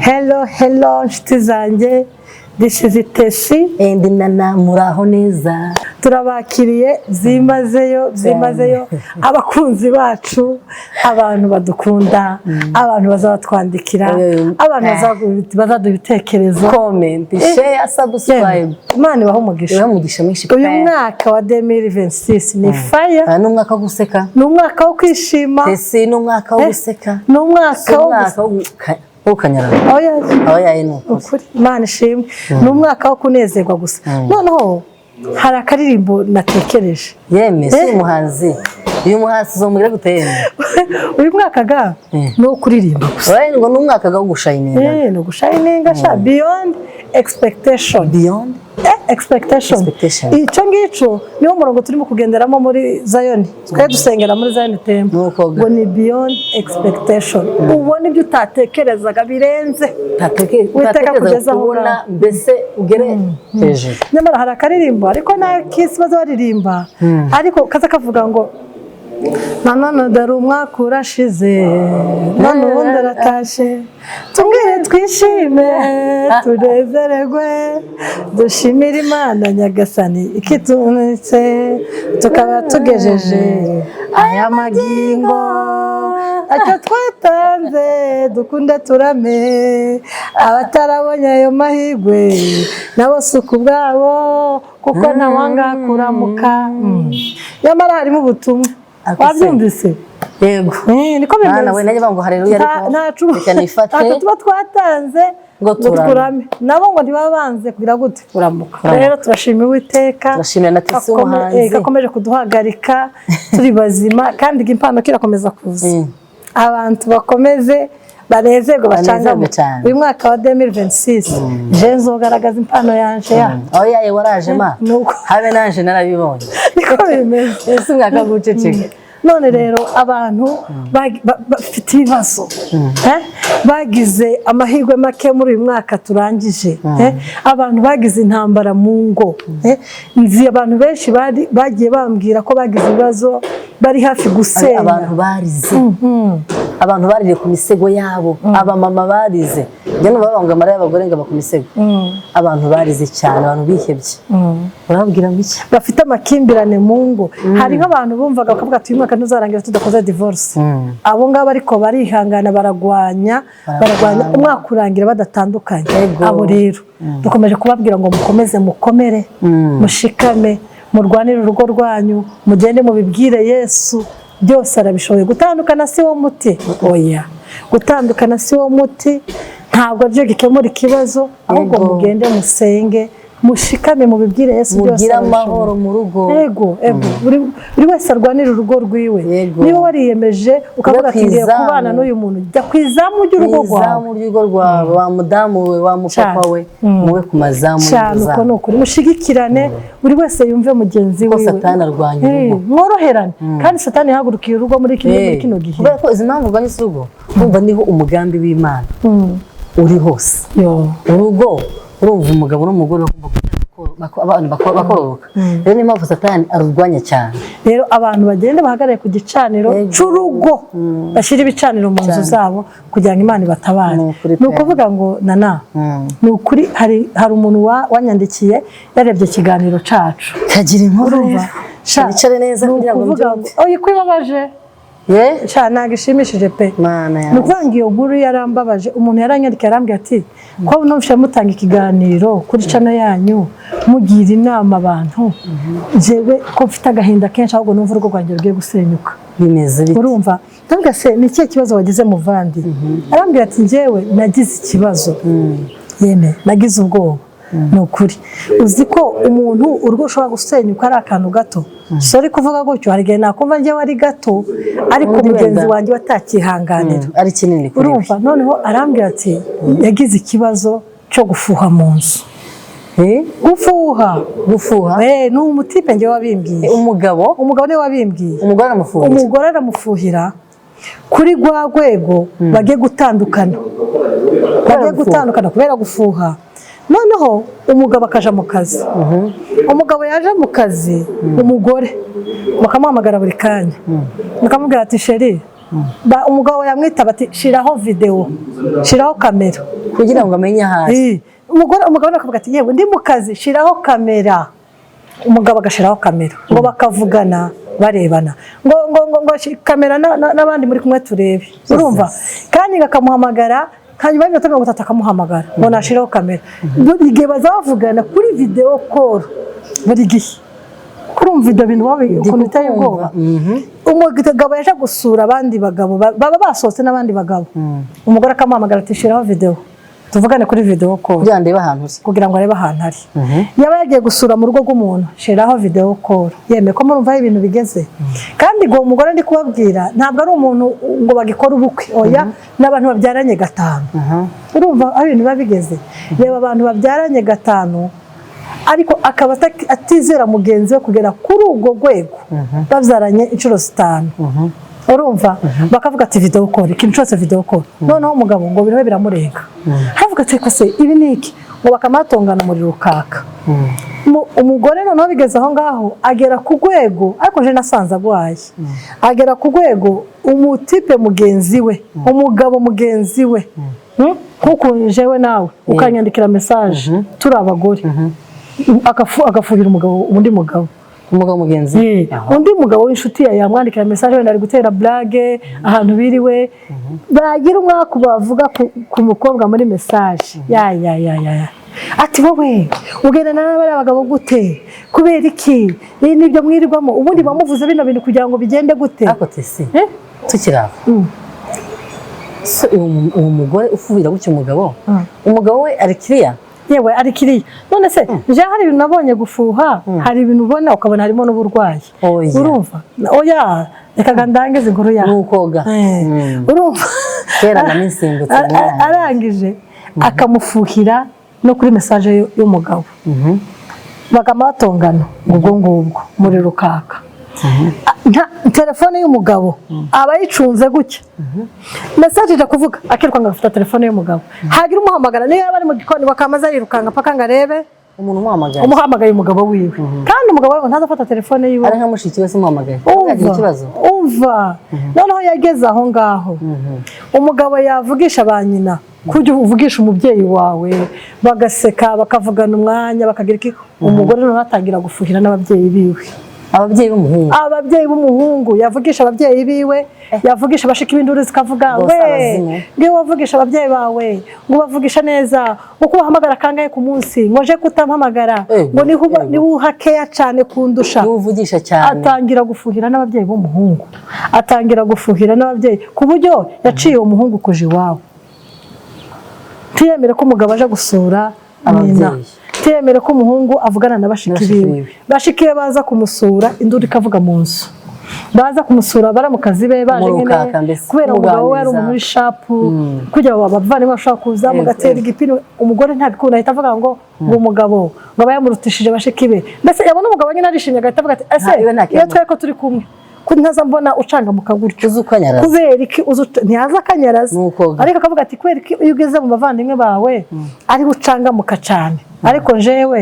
Hello, hello, nshuti zanjye. This is Tesi. And Nana, muraho neza? Turabakiriye byimazeyo, byimazeyo, abakunzi bacu, abantu badukunda, abantu bazabatwandikira, abantu bazaduha ibitekerezo. Comment, share, subscribe. Imana ibahe umugisha. Ibahe umugisha mwinshi Uyu pe. mwaka wa 2026 ni fire. Ni umwaka wo guseka. Ni umwaka wo kwishima. Tesi, ni umwaka wo guseka. Ni umwaka Si wo umwaka wo gukanyarana. Oya. Oya, ni ukuri. Ukuri, Imana ishimwe, ni umwaka wo kunezerwa gusa. Noneho hari akaririmbo natekereje. Yeme, si umuhanzi, uyu muhanzi uzomubwira gute yeme? Uyu mwaka ga ni uwo kuririmba gusa. Oya, ngo ni umwaka wo gushininga. Ni ugushininga sha, beyond expectation. Beyond Expectation. Expectation. Icyo ngicyo niwo murongo turimo kugenderamo muri Zayoni. Twe dusengera muri Zayoni Temple. Nuko ga. Ngo ni beyond expectation, ubona ibyo utatekerezaga birenze. Uwiteka Utatekereza kugeza aho kubona ngaho. Mbese ugere hejuru. Nyamara hari akaririmbo, ariko nta kisi baza baririmba, ariko kaza kavuga ngo: "Nanone dore umwaka urashize, none ubundi uratashe, tubwire twishime, tunezererwe, dushimire Imana Nyagasani ikitunitse, tukaba tugejeje aya magingo. Ntacyo twatanze, dukunde turame. Abatarabonye ayo mahirwe nabo si ukubwabo, kuko ntawanga kuramuka." Nyamara harimo ubutumwa. Ako se. Wabyumvise? Yego. Niko Mwana we, bimeze. nanjye ngo haleluya, ariko reka nifate. Ntacyo tuba twatanze ngo ngo turame. Turame. Nabo ngo ntibaba banze kugira gute? Kuramuka. Kuramuka. Rero turashima Uwiteka. Turashimira na Tesi w'umuhanzi. Gakomeje kuduhagarika turi bazima, kandi impano kirakomeza kuza. Abantu bakomeze banezerwe, Banezerwe bacangamuke. cyane. Uyu mwaka wa 2026 je nzogaragaza impano yanje ya Aho yaye waraje ma. Nuko. Habe nanje narabibonye. Niko bimeze. Ese umwaka guceceka. None rero abantu bafite ibibazo, bagize amahirwe make muri uyu mwaka turangije, abantu bagize intambara mu ngo, nzi abantu benshi bagiye bambwira ko bagize ibibazo, bari hafi gusenya. Abantu barize, abantu baririye ku misego yabo, abamama barize. Njye numva bavuga ngo amarira y'abagore ngo aba ku misego. Abantu barize cyane, abantu bihebye, urababwira ngo iki? Bafite amakimbirane mu ngo. Hari nk'abantu bumvaga bakavuga ati: "Uyu mwaka ntuzarangira tudakoze divorce." Abo ngabo ariko barihangana, baragwanya, baragwanya, umwaka urangira badatandukanye. Abo rero dukomeje kubabwira ngo mukomeze mukomere, mushikame, murwanire urugo rwanyu, mugende mubibwire Yesu, byose arabishoboye. Gutandukana si wo muti, oya, gutandukana si wo muti, ntabwo aribyo gikemura ikibazo, ahubwo mugende musenge, mushikame, mubibwire Yesu, byose Mugire arabishoboye. amahoro mu rugo. Ego, buri wese arwanira urugo rwiwe. Niba wariyemeje ukavuga Ube ati: "Ngiye ku izamu. kubana n'uyu muntu," jya ku izamu ry'urugo rwawe. Izamu ry'urugo rwawe, wa mudamu we, wa mupapa Cyane. we, mube ku mazamu Cyane, y'ingo uko zanyu. ni ukuri. Mushigikirane, buri wese yumve mugenzi Kuko wiwe. Satani arwanya urugo. Mworoherane. Kandi Satani yahagurukiye urugo muri kino gihe. Kubera ko izi mpamvu urwanya urugo, urumva niho umugambi w'Imana uri hose. Yo. Urugo, urumva umugabo n'umugore bagomba abantu bakororoka. Rero niyo mpamvu Satani arurwanya cyane. Rero abantu bagende bahagarare ku gicaniro cy'urugo, bashyire ibicaniro mu nzu zabo kugira ngo Imana ibatabare. Ni ukuri Ni pe. ukuvuga ngo Nana, ni ukuri, hari umuntu wanyandikiye yarebye ikiganiro cacu. Kagira inkuru. Urumva? Sha, Wicare neza ni kugira ngo ukuvuga ngo mbyumve. oya, ko ibabaje. Ye. Sha, ntabwo ishimishije pe. Mana Ni yanjye. ukuvuga ngo iyo nkuru yarambabaje. Umuntu yaranyandikiye, arambwira ati: "Ko numvise mutanga ikiganiro kuri channel yanyu, mugira inama abantu, njyewe ko mfite agahinda kenshi, ahubwo numva urugo rwanjye rugiye gusenyuka." Bimeze bite? Urumva, ndavuga: "Se ni ikihe kibazo wagize, muvandi?" Arambwira ati: "Njyewe nagize ikibazo yeme, nagize ubwoba." Ni ukuri, uzi ko umuntu urugo rushobora gusenyuka ari akantu gato? Sorry kuvuga gutyo, hari igihe nakumva njyewe ari gato, ariko Undi mugenzi wenda- wanjye we atakihanganira. Ari kinini kuri we. Urumva, noneho arambwira ati yagize ikibazo cyo gufuha mu nzu. Eh? Gufuha. Gufuha? Ni umutipe njyewe wabimbwiye. Umugabo? Umugabo niwe wabimbwiye. Umugore aramufuhira? Umugore aramufuhira kuri rwa rwego bagiye gutandukana, bagiye Gufuha. gutandukana kubera gufuha. Noneho umugabo akaja mu kazi. Umugabo yaje mu kazi, umugore bakamuhamagara buri kanya, bakamubwira ati: "Chéri." Umugabo yamwita bati: "Shiraho videwo, shiraho kamera." Kugira ngo amenye aho ari. Umugore, umugabo nawe akavuga ati: "Yewe, ndi mu kazi, shiraho kamera." Umugabo agashiraho kamera, ngo bakavugana barebana, ngo kamera n'abandi muri kumwe turebe. Urumva, kandi ngo akamuhamagara hanyuma y'iminota 30, akamuhamagara ngo nashiraho kamera. Buri gihe baza bavugana kuri video call, buri gihe. Kurumva ibyo bintu ukuntu biteye ubwoba. Umugabo yaje gusura abandi bagabo, baba basohotse n'abandi bagabo, umugore akamuhamagara ati: "Shiraho video tuvugane kuri video call." Kugira ngo ndebe ahantu uri. Kugira ngo arebe ahantu ari. Yaba yagiye gusura mu rugo rw'umuntu: "Shiraho video call." Yemeye ko murumva aho ibintu bigeze. Kandi ngo umugore ndi kubabwira ntabwo ari umuntu ngo bagikora ubukwe, oya, ni abantu babyaranye gatanu. Urumva aho ibintu biba bigeze? Reba abantu babyaranye gatanu, ariko akaba atizera mugenzi we kugera kuri urwo rwego, babyaranye inshuro zitanu. Urumva, bakavuga ati: "Video call, ikintu cyose video call." Noneho umugabo ngo biriho biramurenga, aravuga ati: "Ko se ibi ni iki?" Ngo bakamatongana, umuriro ukaka. Umugore noneho bigeze aho ngaho agera ku rwego, ariko je nasanze agwaye, agera ku rwego umutipe mugenzi we, umugabo mugenzi we, Nkuko jewe nawe ukanyandikira message turi abagore, agafuhira umugabo, undi mugabo. Umugabo mugenzi. Undi mugabo w'inshuti ye yamwandikira message, wenda ari gutera blague ahantu biriwe, bagira umwaku bavuga ku mukobwa muri message, ya ya ya ya ya, ati: "Wowe ugendana n'abariya bagabo gute? Kubera iki? Ibi nibyo mwirirwamo? Ubundi bamuvuze bino bintu kugira ngo bigende gute?" Ariko Tesi, Eh? tukiri aho, se uwo mugore ufuhira gutya umugabo, umugabo we ari kiriya? Yewe, ari kiriya. None se nje hari ibintu nabonye, gufuha, hari ibintu ubona ukabona harimo n'uburwayi. Oya. Urumva, oya, reka ndangize inkuru yawe. Ni ukoga. Urumva. Kera nanisimbutse. Arangije akamufuhira no kuri message y'umugabo, bagama batongana, ubwo ngubwo muri rukaka. Telefone y'umugabo aba ayicunze gutya, message ijya kuvuga akirukanka agafata telefone y'umugabo, hagira umuhamagara, niyo yaba ari mu gikoni, bakamaze arirukanka paka ngo arebe umuntu umuhamagaye. Umuhamagaye, umugabo wiwe. Kandi umugabo we ntaza afata telefone yiwe. Ari nka mushiki we se umuhamagaye, yagira Umva, ikibazo. umva, noneho yageze aho ngaho, umugabo yavugisha ba nyina, kujya uvugisha umubyeyi wawe, bagaseka, bakavugana umwanya, bakagira iki, umugore noneho atangira gufuhira n'ababyeyi biwe. Ababyeyi b'umuhungu. Ababyeyi b'umuhungu. Yavugisha ababyeyi biwe, yavugisha bashiki b'induru zikavuga. Bose We abazimu. ngiwe wavugisha ababyeyi bawe ngo ubavugisha neza, ngo uko ubahamagara kangahe ku munsi, ngo nje kutampamagara, ngo niho niho uha keya cyane kundusha. Niwe uvugisha cyane. Atangira gufuhira n'ababyeyi b'umuhungu, atangira gufuhira n'ababyeyi, ku buryo yaciye uwo muhungu kuja iwabo. Ntiyemere ko umugabo aje gusura nyina. Ababyeyi. Ntiyemere ko umuhungu avugana na bashiki Bashiki biwe. biwe. Bashiki be baza kumusura, induru ikavuga mu nzu. Baza kumusura, baramukazi be baje Mu nyine, rukaka mbese, kubera umugabo we ari muganiriza. umuntu uri sharp, kugira ngo abavandimwe bashobora kuza, mugatera igipinu. Umugore ntabikunda, ahita avuga ngo umugabo ngo aba yamurutishije bashiki be. Mbese yabona umugabo nyine arishimye, agahita avuga ati: "Ese Nta- iwe nta iyo twari ko turi kumwe, ko ntaza mbona ucangamuka gutyo?" Uzi ukanyaraza. Kubera iki uzi ntiyaza akanyaraza? Ni ukoga. Ariko akavuga ati: "Kubera iki iyo ugeze mu bavandimwe bawe ariho ucangamuka cyane, ariko jewe?"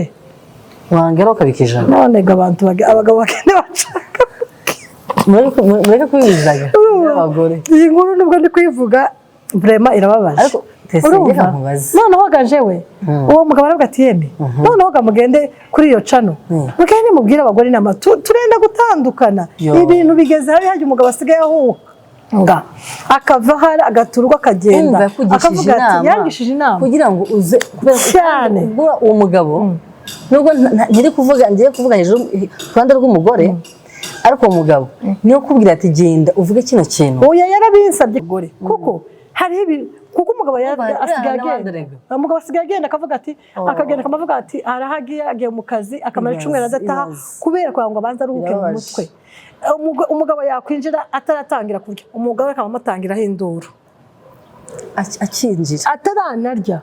Wangera ukabika ijana. None ngo abantu abagabo bagende bacanga. Mureke kubizaga abagore. Iyi nkuru nubwo ndi kuyivuga, vraiment irababaje. Ariko Tesi, Urumva? reka nkubaze. Noneho ga jewe uwo mugabo aravuga ati: "Yeme, noneho ga mugende kuri iyo channel, mugende mubwire abagore inama, turenda gutandukana." Yo. Ibintu bigeze habi, hajya umugabo asigaye ahuha akava ahari agaturwa akagenda. Umva, yakugishije Akavuga ati inama. Yangishije inama. Kugira ngo uze kubera ko Cyane. ubwo uwo mugabo, nubwo nkiri kuvuga, ngiye kuvuga hejuru ku ruhande rw'umugore, ariko uwo mugabo niyo kubwira ati: "Genda uvuge kino kintu." Oya, yarabinsabye gore, kuko hariho ibi, kuko umugabo Urumva, asigaye uriya agenda. n'abandi. Umugabo asigaye agenda akavuga ati, Oh. akagenda akavuga ati arahagiye, agiye mu kazi, akamara Ibaze, icyumweru adataha, ibaze. kubera kugira ngo abanze aruhuke mu Birababaje. mutwe. Umugabo yakwinjira ataratangira kurya, umugabo akaba amutangiraho induru. Akinjira. Ataranarya,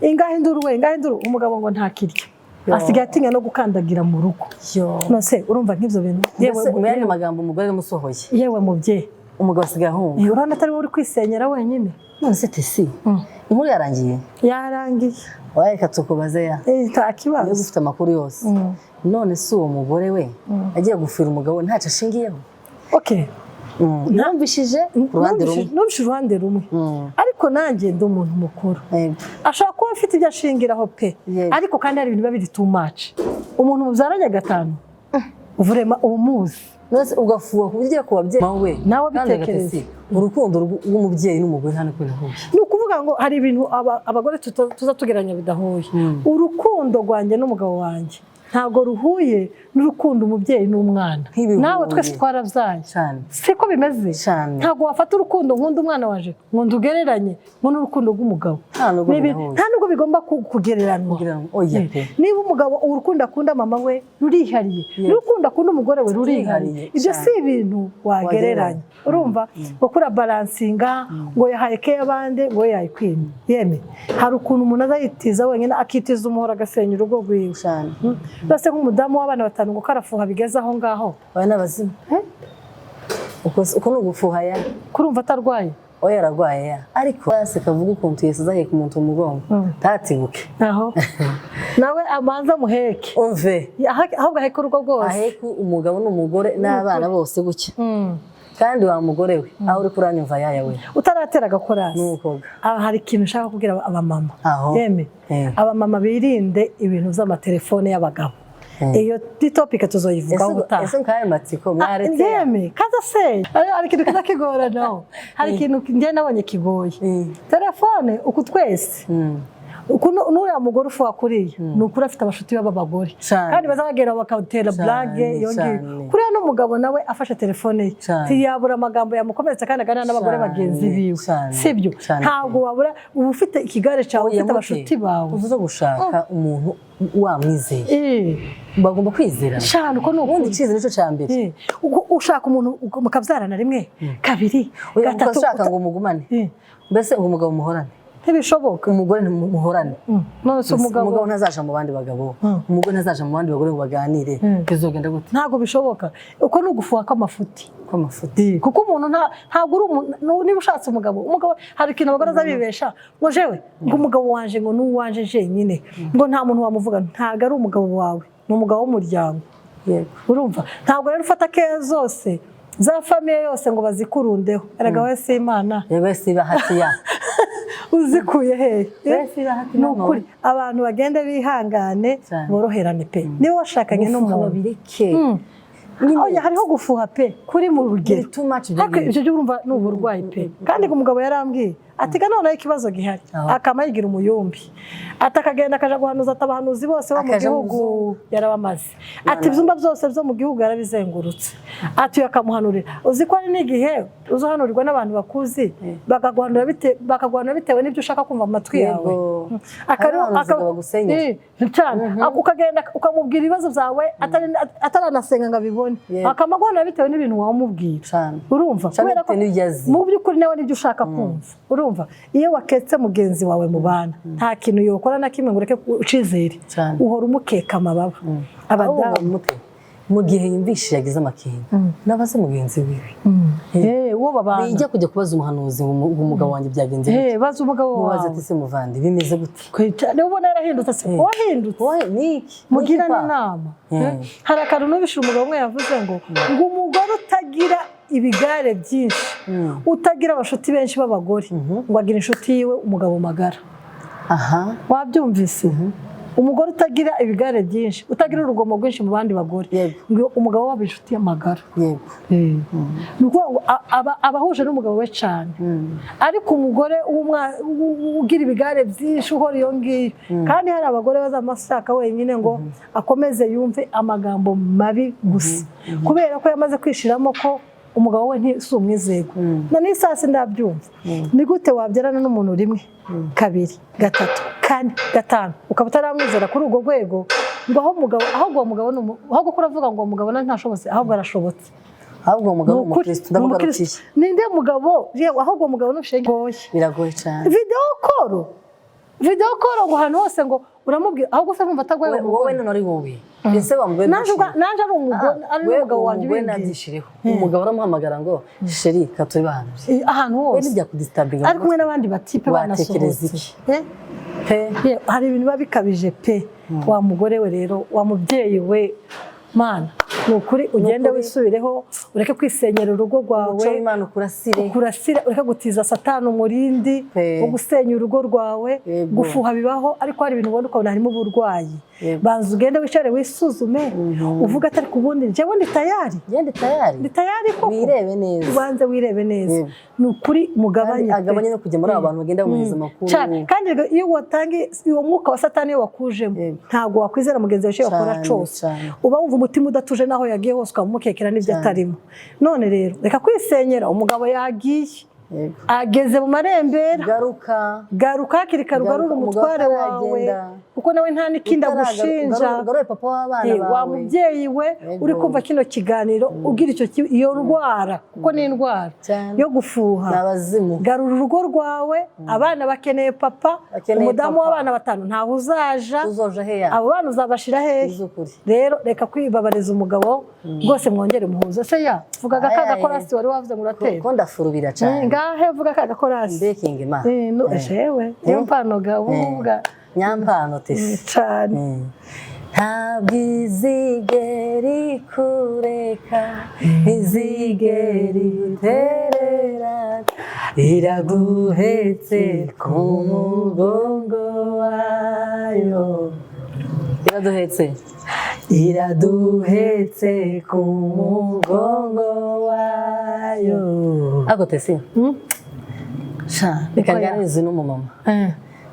ingahe induru we, ingahe induru. Umugabo ngo ntakirya, Yo. asigaye atinya no gukandagira mu rugo. Yo. None urumva nk'ibyo bintu, yewe? Mbese mu yandi magambo, umugore yamusohoye. Yewe mubyeyi. Umugabo asigaye ahunga. Urabona atari wowe uri kwisenyera wenyine. None se Tesi, inkuru yarangiye? Yarangiye. Oya, reka tukubaze ya. Nta Niba kibazo. ufite amakuru yose, none si uwo mugore we agiye gufira umugabo we ntacyo ashingiyeho? Okay. Numvishije ku ruhande rumwe. Numvishije uruhande rumwe, ariko nanjye ndi umuntu mukuru. Ashobora kuba afite ibyo ashingiraho pe, ariko kandi hari ibintu biba biri too much. Umuntu mubyaranye gatanu, vraiment umuzi. None ugafuha ku buryo ugera ku babyeyi we. Nawe Kandi bitekereze. Gatesi, urukundo rw'umubyeyi n'umugore nta n'uko birahuye. Ni ukuvuga ngo hari ibintu abagore tuza tugereranya bidahuye. Urukundo rwanjye n'umugabo wanjye ntabwo ruhuye n'urukundo umubyeyi n'umwana. Ntibihuye. Nawe twese twarabyaye. Cyane. Siko bimeze? Cyane. Ntabwo wafata urukundo nkunda umwana waje ngo ndugereranye ngo n'urukundo rw'umugabo. Nta nubwo birahuye. Nta nubwo bigomba kugereranwa. Kugereranwa, oya pe. Niba umugabo urukundo akunda mama we rurihariye, n'urukundo akunda umugore we rurihariye. Rurihariye, Ibyo cyane. si ibintu wagereranya. Urumva ngo kura balancinga, ngo yahaye ke abandi, ngo we yayikwimye. Yeme, hari ukuntu umuntu aza yitiza wenyine, akitiza umuhoro, agasenya urugo rwiwe. Cyane. Mbese nk'umudamu w'abana batanu ngo karafuha bigeze aho ngaho? Oya, ni abazimu. Uko ni ugufuha ya. Kurumva atarwaye? Oya, ararwaye ya, ariko yaseka avuga ukuntu Yesu azaheka umuntu mu mugongo ntatibuke. Aho nawe abanza amuheke. Umve. Ahubwo aheke urugo rwose. Aheke umugabo n'umugore n'abana bose gutya. Kandi wa mugore we, aho uri kuranyumva, yaya we, Utaratera agakorasi. N'umukobwa. Aha hari ikintu nshaka kubwira abamama. Aho. Yeme, abamama birinde ibintu by'amatelefone y'abagabo. Iyo ni topic tuzoyivugaho ubutaha. Ese nkaye matsiko mwaretse? Yeme, kaza se hari ikintu kiza kigoranaho, hari ikintu njye nabonye kigoye. Telefone uku twese, uku n'uriya mugore ufuha kuriya, ni ukuri afite abashuti b'abagore. Cyane. Kandi bazabagera bakatera Cyane, blague iyo ngiyo. cyane. Kuriya n'umugabo nawe afashe telefone ye, Cyane. ntiyabura amagambo yamukomeretsa kandi aganira n'abagore Cyane, bagenzi biwe. cyane, Sibyo? cyane. Ntabwo wabura, uba ufite ikigare cyawe, Oya, ufite muke. abashuti bawe. Uza gushaka umuntu wamwizeye, bagomba kwizerana. Cyane, uko ni Ubundi ukuri. icyizere nicyo cya mbere. Ushaka umuntu mukabyarana rimwe, kabiri, Oya, gatatu, ukashaka ngo mugumane, mbese ngo umugabo muhorane. Ntibishoboka. Umugore ntimuhorane. None se umugabo Umugabo ntazaja mu bandi bagabo, umugore ntazaja mu bandi bagore ngo baganire, bizogenda gute? Ntabwo bishoboka. Uko ni ugufuha kw'amafuti. Kw'amafuti. Kuko umuntu ntabwo uri umuntu. Niba ushatse umugabo, umugabo hari ikintu abagore azabibesha ngo jewe ngo umugabo wanje ngo ni uwanje jenyine, ngo nta muntu wamuvuga. Ntabwo ari umugabo wawe, ni umugabo w'umuryango. Urumva, ntabwo rero ufata keya zose za famille yose ngo bazikurundeho. Erega we si Imana. Yewe, siba hati ya. Uzikuye hehe? We siba hati. Ni ukuri, abantu bagende bihangane, Cyane. boroherane pe. Niba washakanye Gufuha n'umuntu, babireke. Oya, hariho gufuha pe kuri mu rugero. Biri too much ibyo Ariko ngibyo. ibyo byo urumva ni uburwayi pe. Kandi umugabo yarambwiye ati ga noneho ikibazo gihari, Aho. akama yigira umuyumbi, ati akagenda akaja guhanuza, ati abahanuzi bose bo mu Akaja mu gihugu yarabamaze, ati ibyumba byose byo mu gihugu yarabizengurutse, ati uyu akamuhanurira. Uzi ko hari n'igihe uzahanurirwa n'abantu bakuzi, bakaguhanura bitewe n'ibyo ushaka kumva mu matwi yawe. Yego. Hari abahanuzi ngo bagusenyere. Cyane. Ukagenda ukamubwira ibibazo byawe ataranasenga ngo abibone, akamaguhanura bitewe n'ibintu wamubwira. Cyane. Urumva, Cyane, kubera ko bitewe n'ibyo azi. mu by'ukuri nawe nibyo ushaka kumva. Urumva, iyo waketse mugenzi wawe mubana, nta kintu yokora na kimwe ngo ureke ucizere. Cyane. Uhora umukeka amababa. Ahubwo Abadamu mute mu gihe yumvishije yagize amakenga, nabaze mugenzi wiwe. Uwo babana. Bijya kujya kubaza umuhanuzi ngo umugabo wanjye byagenze gute? Baza umugabo Mubaze wawe. ati: "Se muvandi, bimeze gute?" Niba ubona yarahindutse, se wahindutse? Wowe ni iki? Mugirane Ni iki kwa? inama. Hari akantu numvise umugabo umwe yavuze ngo umugore utagira ibigare byinshi, utagira abashuti benshi b'abagore, ngo agira inshuti yiwe umugabo magara. Wabyumvise? Umugore utagira ibigare byinshi, utagira urugomo rwinshi mu bandi bagore, ngo umugabo waba inshuti y'amagara. Ni ukuvuga ngo aba ahuje n'umugabo we cyane. Ariko umugore ugira ibigare byinshi, uhora iyo ngiyo, kandi hari abagore bazamashaka wenyine ngo akomeze yumve amagambo mabi gusa, kubera ko yamaze kwishiramo ko umugabo we si umwizerwa. Na n'isaha ndabyumva. Ni gute wabyarana n'umuntu rimwe, kabiri, gatatu, kane, gatanu, ukaba utaramwizera kuri urwo rwego, ngo aho umugabo, ahubwo uwo mugabo ni ahubwo ko uravuga ngo uwo mugabo nawe ntashobotse, ahubwo arashobotse. Ahubwo uwo mugabo Ni ni ukuri, umukristo, ni ndamugarukiye. umukristo. Ninde mugabo yewe? Ahubwo uwo mugabo ntushengoye. Biragoye cyane. Video call, video call, ngo ahantu hose ngo uramubwira. Ahubwo se numva atagwaye Wowe uwo mugore. None ari wowe, ese wa mugore Nanje ari umugore, ari n'umugabo wanjye umugore ubimbwiye. Nabyishireho umugabo aramuhamagara ngo: "Chéri, katuri bahanure." Ahantu We hose ntibyakudistabinga? Ari kumwe n'abandi batipe Watekereza banasohotse. iki? Pe. Hari ibintu biba bikabije pe. Wa mugore we rero, wa mubyeyi we, mana. Ni ukuri, ugende Ukuri. wisubireho, ureke kwisenyera urugo rwawe. Umuco w'Imana ukurasire. Kurasira, ureke gutiza Satani umurindi Pe. wo gusenya urugo rwawe. Gufuha bibaho, ariko hari ibintu ubona ukabona harimo uburwayi. Banza ugende wicare, wisuzume, uvuge atari ku bundi, njyewe ndi tayari. Genda tayari. Ndi tayari koko. Wirebe neza. Ubanze wirebe neza. Ni ukuri, mugabanye Kandi pe. agabanye no kujya muri abo bantu bagenda bamuhereza amakuru. Cyane. Kandi rero iyo watangiye uwo mwuka wa Satani, iyo wakujemo, ntabwo wakwizera mugenzi wawe icyo yakora cyose. Uba wumva umutima udatuje, n'aho yagiye hose ukamukekera n'ibyo atarimo. None rero reka kwisenyera, umugabo yagiye, ageze mu marembera. Garuka. Garuka hakiri kare, ugarure Garuka, umugabo umutware wawe, ataragenda. kuko nawe nta n'ikindi agushinja. Ugarure papa w'abana Wa bawe. mubyeyi we, uri kumva kino kiganiro, ugira icyo iyo ndwara, kuko ni indwara yo gufuha, Ni abazimu. garura urugo rwawe. Abana bakeneye papa. Bakeneye Umudamu papa. w'abana batanu, ntawe uzaja. Uzoja heya? Abo bana uzabashira hehe? Iz'ukuri. Rero reka kwibabariza umugabo rwose, mwongere muhuze. Se ya vugaga ka Ay, ay, gakorasi wari wavuze ngo uratera. Ko ndafurubira cyane. Ngahe vuga ka gakorasi. Mbekinga Imana. No, jewe niyo mpano ga uvuga. Nyampano tesi. Cyane. Ntabwo izigera ikureka, izigera iguterera, iraguhetse ku mugongo wayo. Iraduhetse, iraduhetse ku mugongo wayo. Ako tesi, sha reka Niko ya. nganirize n'umumama.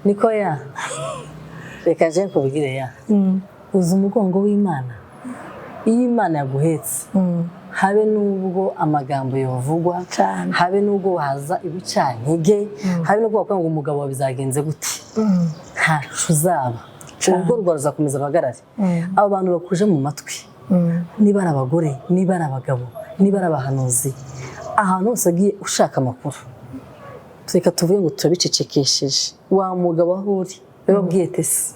Niko ya, reka je nkubwire ya, uzi umugongo w'Imana? Iyo Imana yaguhetse, habe n'ubwo amagambo yovugwa, habe n'ubwo waza ibicantege, habe n'ubwo wakubwira ngo umugabo wawe bizagenze gute, ntacu uzaba. Urugo rwawe ruzakomeza ruhagarare. Abo bantu bakuje mu matwi, niba ari abagore, niba ari abagabo, niba ari abahanuzi, ahantu hose agiye ushaka amakuru, reka tuvuge ngo turabicecekesheje. Wa mugabo, aho uri, wabwiye tesi,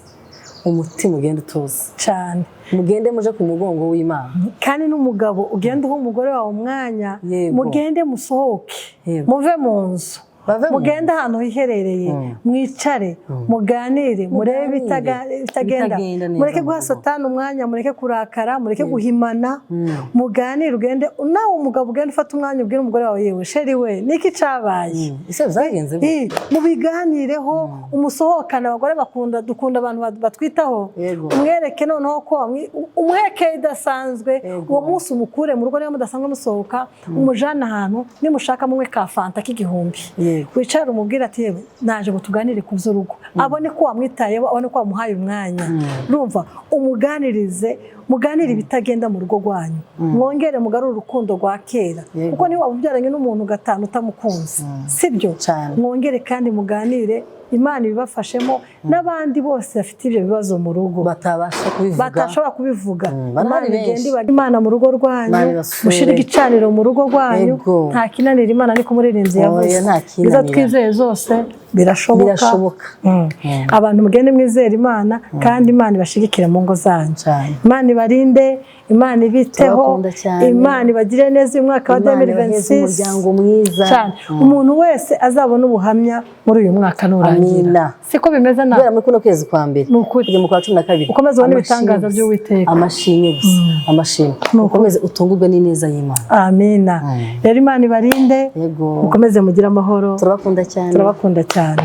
umutima ugenda utuza. Cyane. Mugende muje ku mugongo w'Imana. Kandi n'umugabo, ugende uha umugore wawe umwanya. Mugende musohoke, muve mu nzu. Bave mu Mugende ahantu hiherereye, mwicare, muganire, murebe Muganire. ibitagenda. Ibitagenda neza Mureke mu guha rugo. Satani umwanya, mureke kurakara, mureke guhimana, muganire. Ugende nawe umugabo, ugende ufate umwanya ubwire umugore wawe: "Yewe chérie we, niki cabaye?" Ese byagenze gute? Mubiganireho, umusohokane. Abagore bakunda, dukunda abantu batwitaho. Umwereke noneho ko umuheke idasanzwe. Uwo munsi umukure mu rugo, niba mudasanzwe musohoka, umujane ahantu, nimushaka munywe ka fanta k'igihumbi. Wicare umubwire ati: "Yewe, naje ngo tuganire ku by'urugo." Abone ko wamwitayeho, abone ko wamuhaye umwanya. Urumva, umuganirize, muganire ibitagenda mu rugo rwanyu, mwongere mugarure urukundo rwa kera. Kuko niba waba ubyaranye n'umuntu gatanu utamukunze, sibyo? Cyane. Mwongere kandi muganire, Imana ibibafashemo. N'abandi bose bafite ibyo bibazo mu rugo, batabasha kubivuga, batashobora kubivuga, Barahari Imana igende benshi. Imana mu rugo rwanyu, Imana ibasure. mushire igicaniro mu rugo rwanyu. Nta kinanira Imana, niko umuririmbyi Oya, yavuze. nta kinanira. Izo twizeye zose birashoboka. Birashoboka. Abantu mugende mwizere Imana, kandi Imana ibashigikire mu ngo zanyu. Cyane. Imana ibarinde, Imana ibiteho. Turabakunda cyane. Imana ibagire neza uyu mwaka wa Imana ibaheze 2026. umuryango mwiza. Cyane. Umuntu wese azabona ubuhamya muri uyu mwaka nurangira. Amina. Siko bimeze nawe? Guhera muri kuno kwezi kwa mbere Ni ukuri. kujya mu kwa 12. Ukomeze ubone Amashimwe ibitangaza gusa. by'Uwiteka. Amashimwe gusa, amashimwe. Ukomeze utungurwe n'ineza y'Imana. Amina. Rero Imana ibarinde. Mukomeze mugire amahoro. Turabakunda cyane. Turabakunda cyane.